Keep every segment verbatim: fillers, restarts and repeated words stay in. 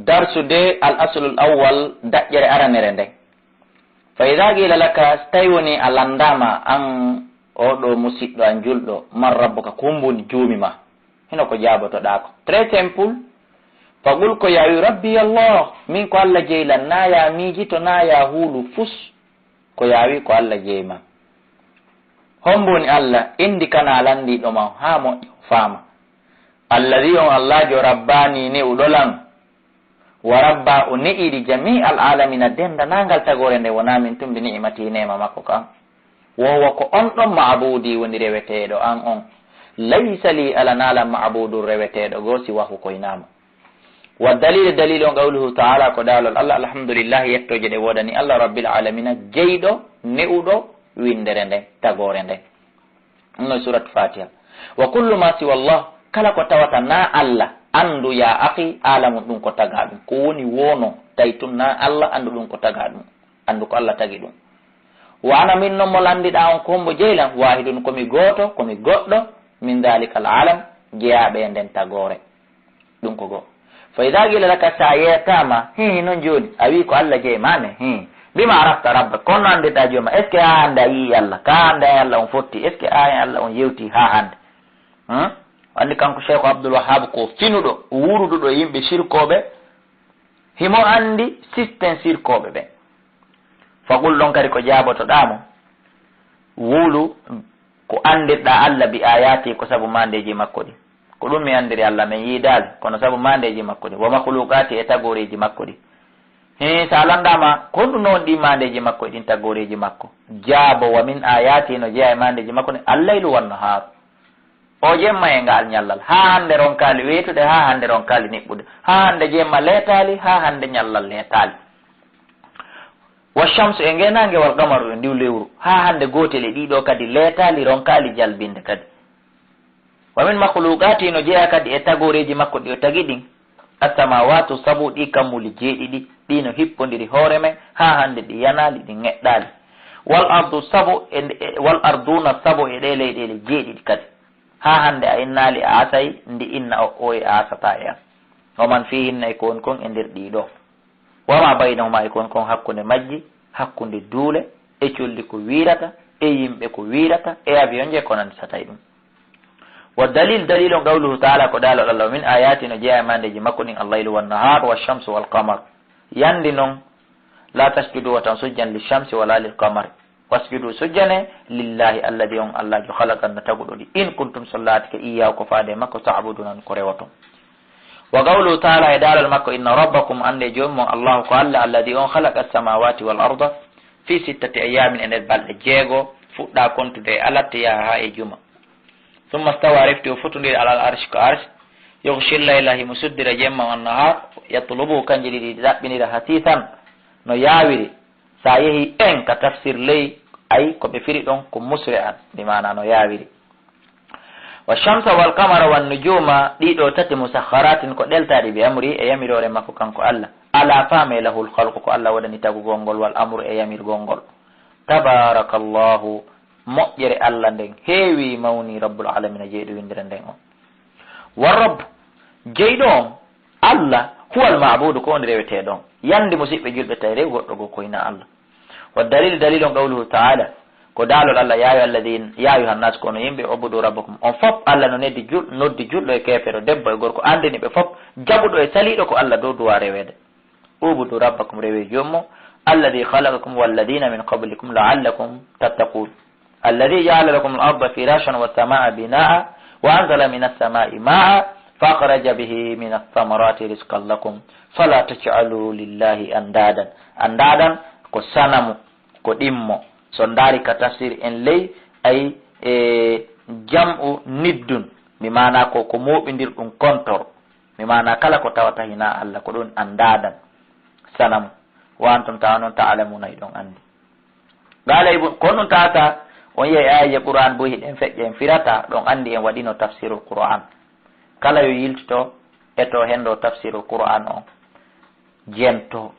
Darsu de al aslul awwal, daƴƴere aranere nden. Fa idha qila laka, so tawi woni a landaama an oo ɗoo musiɗɗo an julɗo, man rabbuka, ko hombo woni joomi ma? Hino ko jaabotoɗaa ko. Très simple. Fa qul, ko yaa wi, rabbi Allah, min ko Allah jeyi lan, na yaa miijito, na yaa huulu fus. Ko yaa wi ko Allah jeyi ma. Hombo woni Allah? Indi kana landiiɗo ma haa moƴƴa o faama. Alladhi, on Allaajo, rabbani, ne'uɗo lan. Wa rabba, o ne'iri jami al alamina, dendanangal tagoore nde wona min tun bi ni'mati, neema makko kan. Wa huwa, ko on ɗon, ma'budi, woni reweteeɗo an on. Laysa li, alanaa lan, ma'budun, reweteeɗo goo, siwahu, ko hinaa mo. Wa dalil, dalil on qawluhu ta'ala, ko daalol Allah, alhamdulillah, yettooje ɗe woodani Allah, rabbil alamina, jeyɗo, ne'uɗo winndere nden, tagoore nden. Ɗum no surat Fatiha. Wa kullu ma siwa Allah, kala ko tawata na Allah, anndu ya akhi, alamun, ɗum ko tagaa ɗum. Ko woni woono, tawi tun na Allah, anndu ɗum ko tagaa ɗum. Anndu ko Allah tagi ɗum. Wa ana, min non mo landiɗaa on, ko hombo jeyi lan? Wahidun, ko mi gooto, ko mi goɗɗo, min dhalika al alam, jeyaaɓe e nden tagoore. Ɗum ko goo. Fa idha qila laka, sa yeetaama, hii, non jooni, a wii ko Allah jeyi ma ne, hii. Bima arafta rabbak, ko honno anndirɗaa jooma? Est-ce que haa hannde a yii Allah? Ka hannde a yii Allah on fotti? Est-ce que a yii Allah on yewti haa hannde? Hmm? Anndi kanko Cheikh Abdul Wahhab ko finuɗo, wuuruduɗo e yimɓe sirkooɓe, himo anndi système sirkooɓe ɓen. Fa qul, ɗon kadi ko jaabotoɗaa mo, wulu ko anndirɗaa Allah bi ayati, ko sabu maandeeji makko ɗin. Ko ɗum mi anndiri Allah, min yiidaali, kono sabu maandeeji makko ɗin, wa makhluqati, e tagooreeji makko ɗin. Hee, so a lanndaama, ko honɗum non ɗin maandeeji makko e ɗin tagooreeji makko? Jaabo, wa min ayati, no jeyaa e maandeeji makko ɗin, allaylu wan nahar. O jemma e ngaal ñallal, haa hannde ronkaali weetude, haa hannde ronkaali niɓɓude, haa hannde jemma leetaali, haa hannde ñallal leetaali. Wa shamsu, e ngee naange, wal qamaru, e ndiw lewru, haa hannde gootel e ɗii ɗoo kadi leetaali, ronkaali jalbinde kadi. Wa min makhluqati, no jeyaa kadi e tagooreeji makko ɗi o tagi ɗin, as-samawatu sabu, ɗi kammuuli jeeɗiɗi, ɗi no hippondiri hoore men, haa hannde ɗi yanaali, ɗi ŋeɗɗaali. Wal ardu sabu, e, e, wal arduna sabu, e ɗee leyɗeele jeeɗiɗi kadi. Haa hannde a innaali, a asay, ndi inna o, o e a asataa e an. Wa man fihinna, e ko woni kon e nder ɗii ɗoo. Wa ma baynahuma, e ko woni kon hakkunde majji, hakkunde duule, e colli ko wiirata, e yimɓe ko wiirata, e avion je ko nandi satay ɗum. Wa dalil, dalil on qawluhu ta'ala, ko daalol Allah, wa min ayati, no jeyaa e maandeeji makko ɗin, allaylu wan nahar, wa shamsu wal qamar. Yandi non, la tasjudu, wata on sujjan, li shamsi wala lil qamar. Wasjudu, sujjane, lillahi, alladhi, on Allaajo, khalaqahunna, taguɗo ɗi, in kuntum, so laatike, iyyahu, ko faade e makko, ta'buduna, on ko rewoton. Wa qawluhu ta'ala, e daalol makko, inna rabbakum, annde joomi mon, Allahu, ko Allah, alladhi, on khalaqa as-samawati wal arda fi sittati ayyamin, e nder balɗe jeego, fuɗɗa kontude e alatte yaha haa e juma. Thumma stawa, refti o fotondiri, alal arshi, ko arshi, yughshi layla, himo suddira jemma, wan nahar, yatlubuhu, kanji ɗiɗi ɗaɓɓinira, hasisan, no yaawiri. Sa yehi en ka tafsir ley, ay ko ɓe firi ɗon ko musri'an, bi maana no yaawiri. Wa shamsa wal qamara wan nujuma, ɗiɗo tati, musakhkharatin, ko ɗeltaaɗi, bi amri, e yamiroore makko kanko Allah. Ala, faame, lahul khalqu, ko Allah waɗani tagugol ngol, wal amru, e yamirgol ngol. Tabarakallahu, moƴƴere Allah nden heewi, mawni, rabbul alamina, jeyɗo winndere nden on. Wa rabb, jeyɗo on, Allah, huwal ma'budu, ko woni reweteeɗo on. Yandi, musiɓɓe julɓe, tawi rewi goɗɗo goo ko hinaa Allah. Wa dalil, dalil on qawluhu ta'ala, ko daalol Allah, ya ayyuha alladhina, ya ayyuhan nas, ko onon yimɓe, ubudu rabbakum. On fop, Allah no neddi jul-, noddi julɗo e keefeero, debbo e gorko, anndini ɓe fop, jaɓuɗo e saliiɗo ko Allah dow duwaa reweede. Ubudu rabbakum, rewe joom mon, alladhi khalaqakum walladhina min qablikum la'allakum tattaqun. Alladhi ja'ala lakum al-arda firashan was-samaa binaa wa anzala minas samaa'i maa'an fa akhraja bihi minas samarati rizqan lakum fala taj'alu lillahi andadan. Andadan ko sanamu, ko ɗimmo. So ndaari ka tafsir en ley, ay, e, jam'u niddun, mi maana ko, ko mooɓindirɗum kontor. Mi maana kala ko tawata hinaa Allah, ko ɗum andadan. Sanamu. Wa antum ta-, onon ta'lamuna, hiɗon anndi. Qala Ibn, ko ɗum tawata, on yi'ay aayeeje Qur'an boy hiɗen feƴƴa en firata, ɗon anndi en waɗino tafsirul Qur'an. Kala yo yiltito, eto hendo tafsirul Qur'an on. Jento,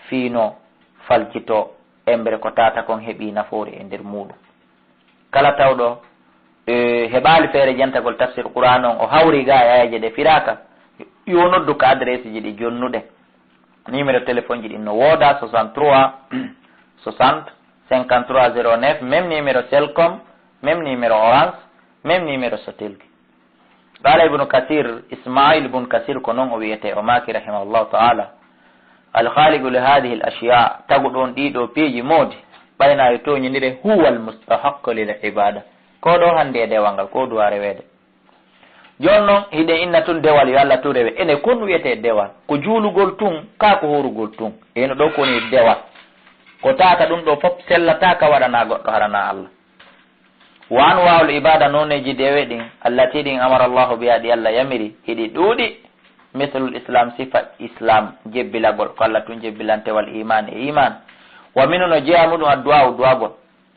fiino, faljito, embere ko tata kon heɓi nafoore e nder muuɗum. Kala tawɗo, e, heɓaali feere jentagol tafsir Qur'an on, o hawri ga e aayeeje ɗe firaaka, Yo noddu ka adresse ji ɗi jonnuɗen. Numéro téléphone ji ɗin no wooda, soixante-trois soixante cinquante-trois zéro neuf, même numéro Celcom, même numéro Orange, même numéro Sotelgi. Qala Ibnu Kasir, Ismail ibn Kasir ko non o wiyete, o maaki rahimahullahu ta'ala: "Al khaliqu li hadhihi al ashya", taguɗo on ɗiɗo piiji moodi, ɓayna e toñindire, "huwa al mustahaqqu lil ibada." Ko ɗo hande e dewal ngal, ko duwa reweede. Jooni non, hiɗen inna tun dewal, yo Allah tun rewe. Ene kon wiyete dewal? Ko juulugol tun, ka ko horugol tun. E hino ɗo ko woni dewal. Ko taaka ɗum ɗo fof sellataaka waɗana goɗɗo harana Allah. Wa anwa'ul ibada, nooneeji dewe ɗin, allati ɗin amara Allahu biha, ɗi Allah yamiri, hiɗi ɗuuɗi. Mislul islam, sifa islam, jebbilagol, ko Allah tun jebbilante, wal iman e iman. Wa minu, no jeyaa muɗum addu'a, du'agol.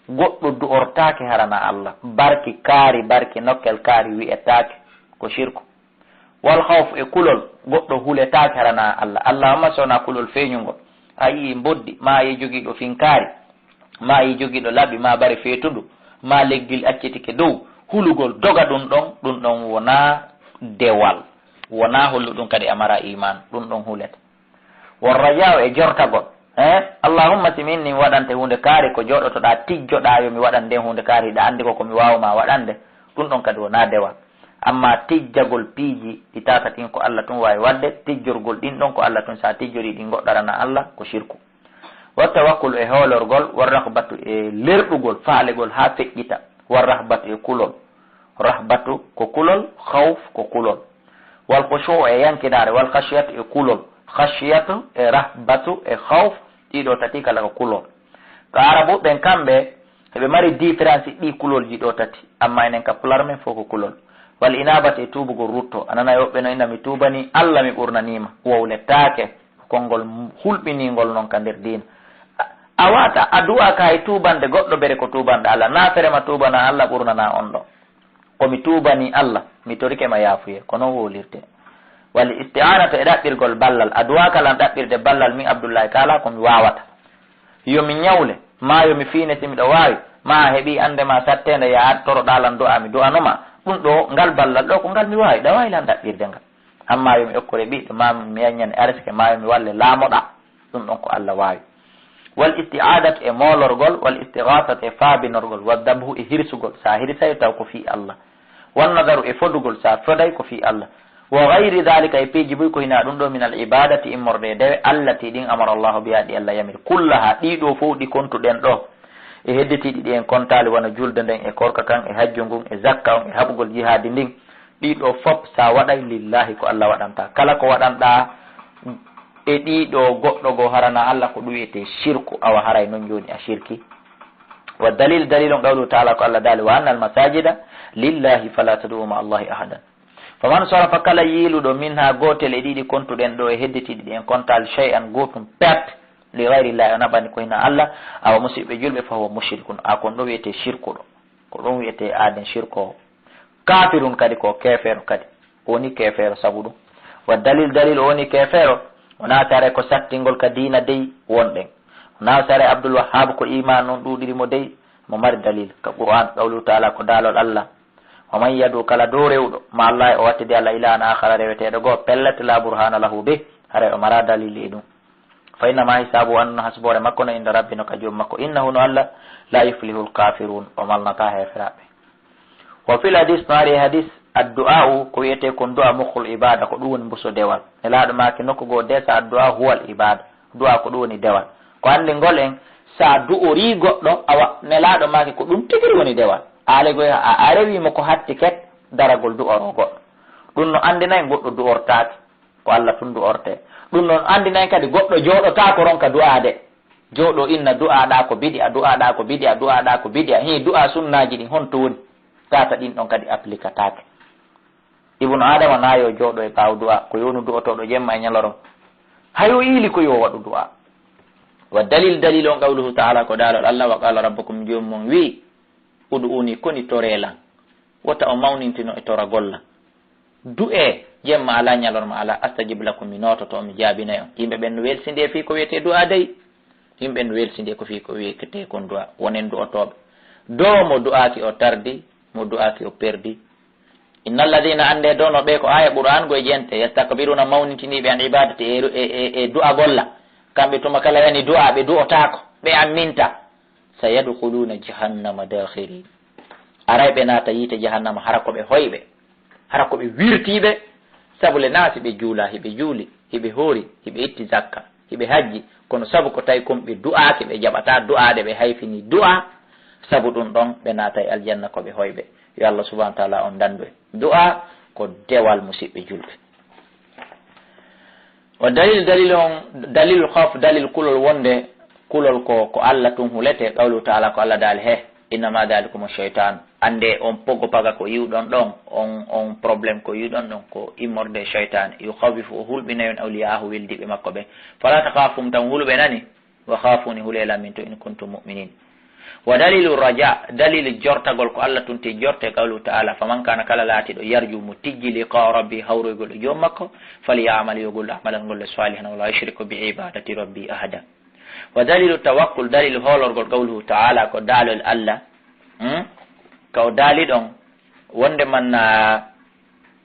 Goɗɗo du'ortaake harana Allah. Barki kaari, barki nokkel kaari wi'etaake, ko shirku. Wal khawf, e kulol, goɗɗo huletaake harana Allah. Allahumma, so wonaa kulol feeñungol. A yi'i mboddi, ma a yi'i jogiiɗo finkaari, ma a yi'i jogiiɗo laɓi, ma bare feetundu, ma leggil accitike dow, hulugol doga ɗum ɗon, ɗum ɗon wonaa dewal. Wonaa holluɗum kadi a mara iman, ɗum ɗon hulete. War raja'u, e jortagol. Eh? Allahumma, si mi inni mi waɗante huunde kaari, ko jooɗotoɗaa, tijjoɗaa yo mi waɗan nden huunde kaari, hiɗa anndi ko ko mi waawmaa waɗande, ɗum ɗon kadi wonaa dewal. Amma tijjagol piiji ɗi taatatin ko Allah tun waawi waɗde, tijjorgol ɗin ɗon ko Allah tun, sa tijjorii ɗin goɗɗo arana Allah, ko shirku. Wa tawakkulu, e hoolorgol, war raghbatu, e lerɗugol, faalegol haa feƴƴita, war rahbatu, e kulol. Rahbatu ko kulol, khawf ko kulol. Wal khushu'u, e yankinaare, wal khashiyatu, e kulol. Khashiyatu e rahbatu e khawf, ɗiɗo tati kala ko kulol. Ka Arabu ɓen kamɓe, eɓe mari différence ɗi kulolji ɗo tati, amma enen ka Pulaar men fof ko kulol. Wal inabatu, e tuubugol rutto. A nana e woɓɓe no inna: "Mi tuubanii Allah, mi ɓurnaniima." Wowletaake. Konngol hulɓiniingol non ka nder diina. A, a wata, a du'aaka hay tuubande goɗɗo bere ko tuubanɗo Allah. Na fere ma tuubana Allah ɓurnana on ɗo. Ko mi tuubanii Allah, mi torike ma yaafuye. Ko non wowlirte. Wal isti'anatu, e ɗaɓɓirgol ballal. A du'aaka lan ɗaɓɓirde ballal, min Abdullahi, kala ko mi waawata. Yo mi ñawle, ma yo mi fiine si miɗo waawi, ma a heɓi annde ma satteende, ya a toroɗaa lan du'a, mi du'ano ma. Ɗum ɗo, ngal ballal ɗo, ko ngal mi waawi, ɗa waawi lan ɗaɓɓirde ngal. Amma yo mi okkore ɓiɗɗo, ma mi yaññane arsike, ma yo mi walle laamoɗaa. Ɗum ɗon ko Allah waawi. Wal isti'adatu, e moolorgol, wal istighathatu, e faabinorgol, wal dabhu, e hirsugol. Sa hirsay taw ko fii Allah. Wan nadaru, e fodugol, sa foday ko fii Allah. Wa ghayri dhalika, e piiji buy ko hinaa ɗum ɗo, min al ibadati, immorde e dewe, allati, ɗin, amara Allahu biha, ɗi Allah yamiri. Kullaha, ɗi ɗo fow ɗi kontuɗen ɗo, e hedditiiɗi ɗi en kontaali, wano julde nden, e korka kan, e hajju ngun, e zakka on, e haɓugol jihaadi ndin. Ɗi ɗo fop sa waɗay, lillahi, ko Allah waɗanta. Kala ko waɗanɗa e ɗi ɗo goɗɗo goo harana Allah, ko ɗum wiyetee shirku, awa haray non jooni a shirki. Wa dalil, dalil on qawluhu ta'ala, ko Allah daali: "Wa anna al masajida lillahi fala tad'u ma Allahi ahadan." Faman sarafa, kala yiiluɗo, minha, gootel e ɗiɗi kontuɗen ɗo e hedditiiɗi ɗi en kontaali, shay'an, gootum, pet, li ghayri llahi, o naɓani ko hina Allah, awa, musiɓɓe julɓe, fa huwa mushrikun, a, kon ɗo wiyetee shirkuɗo. Ko ɗum wiyetee aaden shirkoowo. Kafirun kadi ko keefeero kadi. O woni keefeero sabu ɗum. Wa dalil, dalil o woni keefeero. Wonaa si haray ko sattingol ka diina dey wonɗen. Wonaa si haray Abdul Wahhab ko iman on ɗuuɗiri mo dey. Mo mari dalil ka Qur'an, qawluhu ta'ala, ko daalol Allah: "Wa man yad'u", kala dow rewɗo, "ma Allahi", o wattidi Allah, "ilahan akhara", reweteeɗo goo, pellet, "la burhana lahu bih", haray o mara dalil e ɗum. "Fa innama hisabuhu", annduno hasboore makko no inda rabbi, no ka joom makko, "innahu", no Allah, "la yuflihul kafirun", o malnata heeferaaɓe. Wa fil hadis, no ari e hadis, addu'a'u, ko wiyetee kon du'a, mukhul ibada, ko ɗum woni mbuso dewal. Nelaaɗo maaki nokku goo de, sa addu'a huwal ibada, du'a ko ɗum woni dewal. Ko anndingol en, sa du'orii goɗɗo, awa, Nelaaɗo maaki ko ɗum tigiri woni dewal. Aale goy a, a rewii mo ko hatti ket daragol du'oroo goɗɗo. Ɗum no anndina en goɗɗo du'ortaake. Ko Allah tun du'ortee. Ɗum non anndinay kadi goɗɗo jooɗotaako ronka du'aade. Jooɗoo inna du'aaɗaa ko bidi'a, du'aaɗaa ko bidi'a, du'aaɗaa ko bidi'a. Hii, du'aa sunnaaji ɗin honto woni? Tata ɗin ɗon kadi applikataake. Ibnu Adama na yo jooɗo e ɓaawo du'aa, ko yownu du'otooɗo jemma e ñalorma. Hay o iili ko yo waɗu du'aa. Wa dalil, dalil on qawluhu ta'ala, ko daalol Allah: "Wa qala rabbukum", joomum on wi'i, "ud'uni", koni toree lan. Wota on mawnintino e toragol lan. Du'ee, jemma alaa, ñalorma alaa, "astajib lakum", mi noototo, mi jaabinay on. Yimɓe ɓen no welsindee fii ko wiyetee du'aa dey. Yimɓe no welsindee ko fii ko wiyetee kon du'aa. Wonen du'otooɓe. Doo mo du'aaki o tardi, mo du'aaki o perdi. Inna alladhina, annde dono ɓe ko aya Qur'an go e jente, yastakbiruna, mawnintiniɓe, an ibadati, e, e, e, e du'a golla. Kamɓe tuma kala yani du'a, ɓe du'otaako, ɓe amminta. Sayadkhuluna jahannama dakhirin. Aray ɓe naata yiite jahannama hara ko ɓe hoyɓe, hara ko ɓe wirtiiɓe. Sabu le naasi ɓe juula, hiɓe juuli, hiɓe hoori, hiɓe itti zakka, hiɓe hajji, kono sabu ko tawi kon ɓe du'aaki, ɓe jaɓataa du'aade, ɓe hayfini du'a. Sabu ɗum ɗon ɓe naata e aljanna ko ɓe hoyɓe. Yo Allah subhanahu wa ta'ala on dandu en. Du'a ko dewal, musiɓɓe julɓe. O dalil, dalil on, dalil khawf, dalil kulol wonde kulol ko, ko Allah tun hulete, qawlu ta'ala, ko Allah daali he, innama dhalikum shaytan. Annde on pogo paga ko yi'uɗon ɗon, on, on problème ko yi'uɗon ɗon, ko immorde shaytan. Yukhawifu, o hulɓinay on, awliya'ahu, weldiɓe makko ɓe. Fala takhafum, tan huluɓe nani, wa khafuni, hule lan min tun, in kuntum mu'minin. Wa dalilu raja, dalil jortagol ko Allah tun ti jorte, qawlu ta'ala, faman kana, kala laatiɗo, yarju, mo tijji, liqa rabbi, hawroygol e joom makko, falya'mal, yo gol amalan ngol, salihan, wala yushriku bi ibadati rabbi ahada. Wa dalilu tawakkul, dalil hoolorgol, qawluhu ta'ala, ko daalol Allah, hmm? Ka o daali ɗon, wonde man, ah,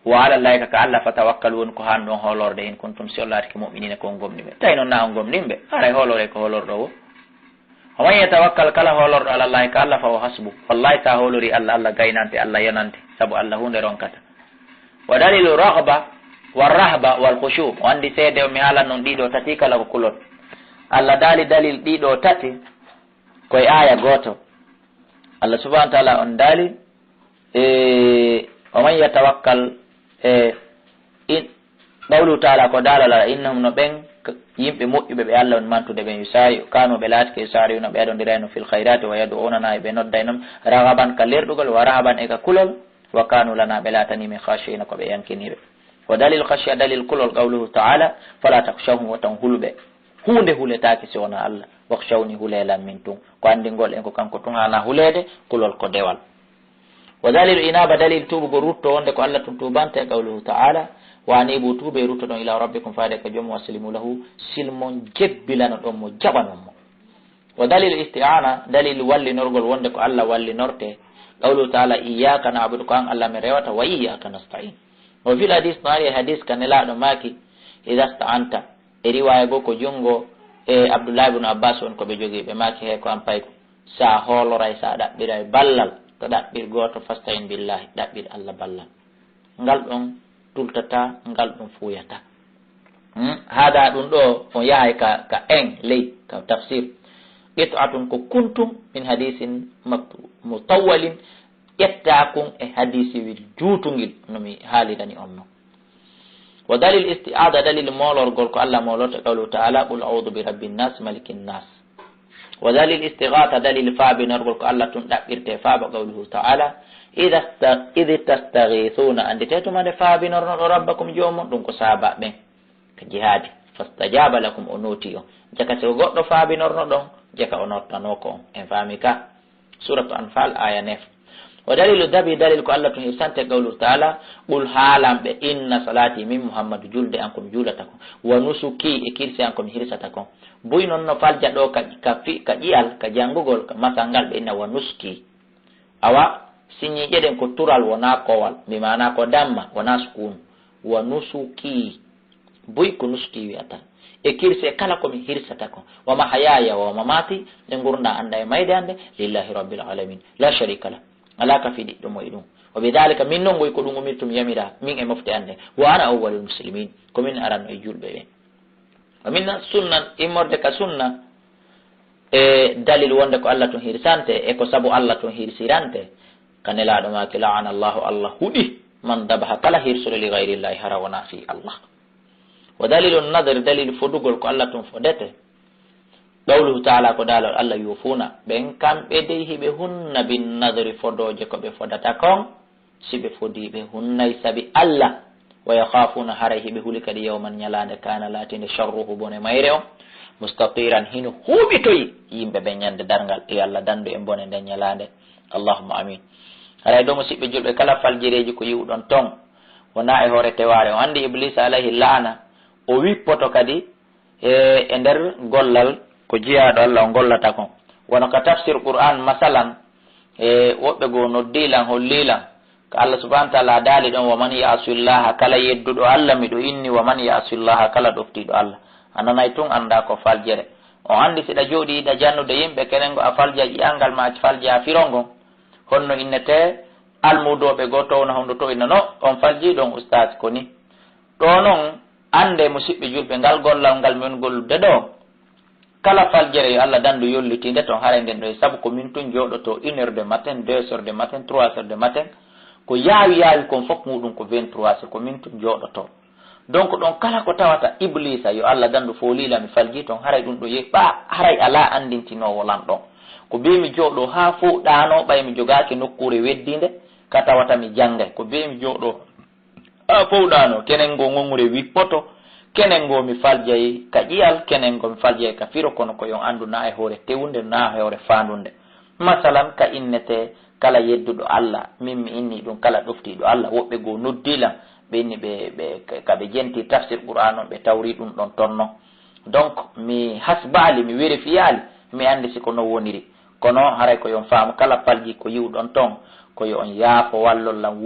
wa ala Allahi, ka, ka Allah, fatawakkal, woni ko han ɗon hoolorde, in kuntum, si on laatike, mu'minina, ko on gomɗinɓe. Tawi noon na on gomɗinɓe, haray hoolore ko hoolorɗo wo. Wa man yatawakkal, kala hoolorɗo, ala Allahi, ka Allah, fa huwa hasbu. Wallahi, sa hoolori Allah, Allah gaynante, Allah yonante, sabu Allah huunde ronkata. Wa dalilu raghba, wa rahba, wal khushu. O anndi seede on mi haalan non ɗiɗo tati kala ko kulol. Allah daali dalil ɗiɗo tati, koye aya gooto. Allah subhanahu wa ta'ala on daali, e, wa man yatawakkal, e, in, qawlu ta'ala, ko daalol Allah, innahum, no ɓen, k-, yimɓe moƴƴuɓe ɓe Allah on mantude ɓen, yusari, kanu, ɓe laatike, yusari'una, ɓe adondirayno, fil khayrati, wa yad'unana, e ɓe nodday non, raghaban, ka lerɗugol, wa rahaban, e ka kulol, wa kanu lana, ɓe laatani min khashi'ina, ko ɓe yankiniɓe. Wa dalil khashya, dalil kulol, qawluhu ta'ala, fala takhshawhum, wota on huluɓe. Huunde huletaake si wona Allah. Wakhshawni, hule lan min tun. Ko anndingol en ko kanko tun haana huleede, kulol ko dewal. Wa dalilu inaba, dalil tuubugol rutto wonde ko Allah tun tuubante, qawluhu ta'ala, wa anibu, tuube ruttoɗon, ila rabbikum, faade ka joom, wa aslimu lahu, silmon jebbilanoɗon mo, jaɓanon mo. Wa dalilu isti'ana, dalil wallinorgol wonde ko Allah wallinorte, qawluhu ta'ala, iyyaka na'budu, ko an Allah min rewata, wa iyyaka nasta'in. Wa fil hadis, no ari e hadis ka Nelaaɗo maaki, idha sta'anta, e riwaaya goo ko junngo e Abdullahi ibn Abbas woni ko ɓe jogii, ɓe maaki, he ko an payko, sa hooloray, sa ɗaɓɓiray ballal, ko ɗaɓɓir gooto, fasta'in billahi, ɗaɓɓir Allah ballal. Ngal ɗon tultataa, ngal ɗon fuuyataa. Hmm? Hada ɗum ɗo, on yahay ka, ka en ley, ka tafsir. Qit'atun, ko kuntum, min hadisin maktu-, mutawwalin, ƴetta kun e hadiisiwel juutungel, no mi haalirani on non. Wa dalil isti'ada, dalil moolorgol ko Allah moolorte, qawluhu ta'ala, qul a'udhu bi rabbin nas, malikin nas. Wa dalil istighatha, dalil faabinorgol ko Allah tun ɗaɓɓirte faaba, qawluhu ta'ala, idha sta-, idh tastaghithuna, anndite tuma nde faabinornoɗo rabbakum joomum, ɗum ko sahaaba ɓen ka jihaadi, fastajaba lakum, o nooti on. Jaka si ko goɗɗo faabinornoɗon, jaka o nottanoo ko on. En faami ka? Suratu Anfal, aya neuf. Wa dalilu dhabi, dalil ko Allah tun hirsante, qawluhu ta'ala, qul, haalan ɓe, inna salati, min Muhammadu, julde an ko mi juulata kon, wa nusuki, e kirse an ko mi hirsata kon. Buy non no falja ɗo ka, ka fi-, ka ƴi'al, ka janngugol, ka masal ngal ɓe inna wa nusuki. Awa, si ñiiƴeɗen ko tural, wonaa kowal, bi maana ko damma, wonaa sukun. Wa nusuki. Buy ko nusuki wi'ata. E kirse kala ko mi hirsata kon. Wa mahayaya wa mamati, e ngurndan an ɗan e mayde an nden, lillahi rabbil alamin. La sharika lah. Alaa ka fiɗiɗɗo mo e ɗum. Wa bidhalika, min non ngoy ko ɗum umirtu mi yamira, min e mofte an ɗen. Wa ana awwalul muslimin. Ko min aranno e julɓe ɓen. Wa min sunna, immorde ka sunna, e dalil wonde ko Allah tun hirsante, e ko sabu Allah tun hirsirante, ka Nelaaɗo maaki, la'ana Allahu, Allah huɗi, man dabaha, kala hirsuɗo, li ghayrillahi, hara wonaa fii Allah. Wa dalilu nadr, dalil fodugol ko Allah tun fodete. Qawluhu ta'ala, ko daalol Allah, yufuna, ɓen kamɓe dey hiɓe hunna, bin nadri, fodooje ko ɓe fodata kon, si ɓe fodii ɓe hunnay sabi Allah. Wa yakhafuna, haray hiɓe huli kadi, yawman, ñalaande, kana, laatinde, sharruhu, bone mayre on, mustatiran, hino huuɓitoyi yimɓe ɓen ñande darngal. Yo Allah dandu en bone nden ñalaande. Allahumma amin. Haray ɗo, musiɓɓe julɓe, kala faljireeji ko yi'uɗon ton, wonaa e hoore tewaare. On anndi Iblisa alayhi la'ana, o wippoto kadi e, e nder gollal ko jiyaaɗo Allah o gollata kon. Wano ka tafsir Qur'an, masalan, e, woɓɓe goo noddii lan, hollii lan, Ko Allah subhanahu wa ta'ala daali ɗon, "Wa man ya'si Allaha," kala yedduɗo Allah, miɗo inni, "Wa man ya'si Allaha," kala ɗoftiiɗo Allah. A nanay tun, annda ko faljere. On anndi si ɗa jooɗii ɗa jannude yimɓe, kenen go a falja ƴi'al ngal ma a falja firo ngon. Honno innete almudooɓe goo towna hondo to inna no on falji ɗon ustaas ko ni. Ɗoo non, annde musiɓɓe julɓe, ngal gollal ngal min gollude ɗoo, kala faljere yo Allah dandu yollitiinde ton, haray nden ɗoo, sabu ko min tun jooɗotoo une heure de matin, deux heures de matin, trois heures de matin, ko yaawi yaawi kon fof muɗum ko vingt-trois heures, ko min tun jooɗotoo. Donc ɗon kala ko tawata Ibliisa, yo Allah dandu fooliila mi falji ton, haray ɗum ɗoo yehi ɓaa, haray alaa anndintinoowo lan ɗon. Ko bee mi jooɗoo haa fow ɗaanoo, ɓay mi jogaaki nokkuure weddiinde, ka tawata mi janngay. Ko bee mi jooɗoo haa fow ɗaanoo, kenen goo ŋoŋre wippoto, kenen goo mi faljay ka ƴi'al, kenen goo mi faljay ka firo, kono ko yo on anndu naa e hoore tewunde, naa e hoore faandunde. Masalan, ka innete kala yedduɗo Allah, min mi inni ɗum kala ɗoftiiɗo Allah, woɓɓe goo noddi lan, ɓe inni ɓe, ɓe, ka ɓe jenti tafsir Qur'an on, ɓe tawri ɗum ɗon tonno. Donc, mi hasbaali, mi vérifiyaali, mi anndi si ko non woniri. Kono haray ko yo on faamu kala falji ko yi'uɗon ton, ko yo on yaafo wallon lan